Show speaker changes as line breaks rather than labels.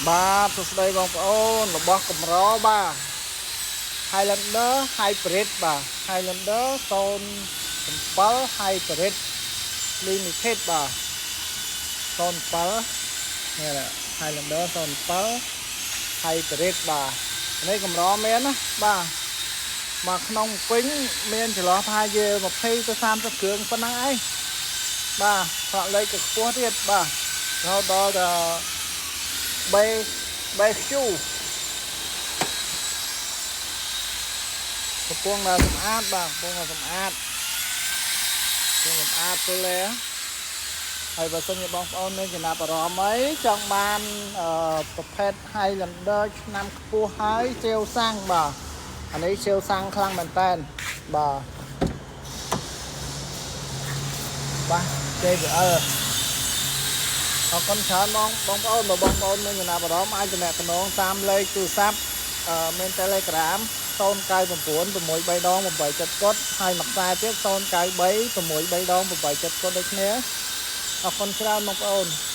បាទសួស្តីបងប្អូនរបស់កម្របាទ Highlander Hybrid បាទ Highlander 07 Hybrid Limited បាទ07នេះ Highlander 07 Hybrid បាទនេះកម្រមានណាបាទមកក្នុងពេញមានចន្លោះប្រហែលជា20ទៅ30គ្រឿងប៉ុណ្ណឹងឯងបាទផ្លាកលេខក៏ខ្ពស់ទៀតបាទរហូតដល់តែ B BQ កំពុងតែសម្អាតបាទកំពុងតែសម្អាតកំពុងសម្អាតទៅលែហើយបើសិនជាបងប្អូនមានចំណាប់អារម្មណ៍អីចង់បានអឺប្រភេទ Highlander ឆ្នាំខ្ពស់ហើយសេវសាំងបាទអានេះសេវសាំងខ្លាំងមែនតើបាទបាទ JBL អរគុណច្រើនបងបងប្អូនបើបងប្អូនមានចំណាប់អារម្មណ៍អាចទំនាក់ទំនងតាមលេខទូរស័ព្ទអឺមាន Telegram 099 6 3ដង87កុដហើយមួយខ្សែទៀត093 6 3ដង87កុដដូចគ្នាអរគុណច្រើនបងប្អូន។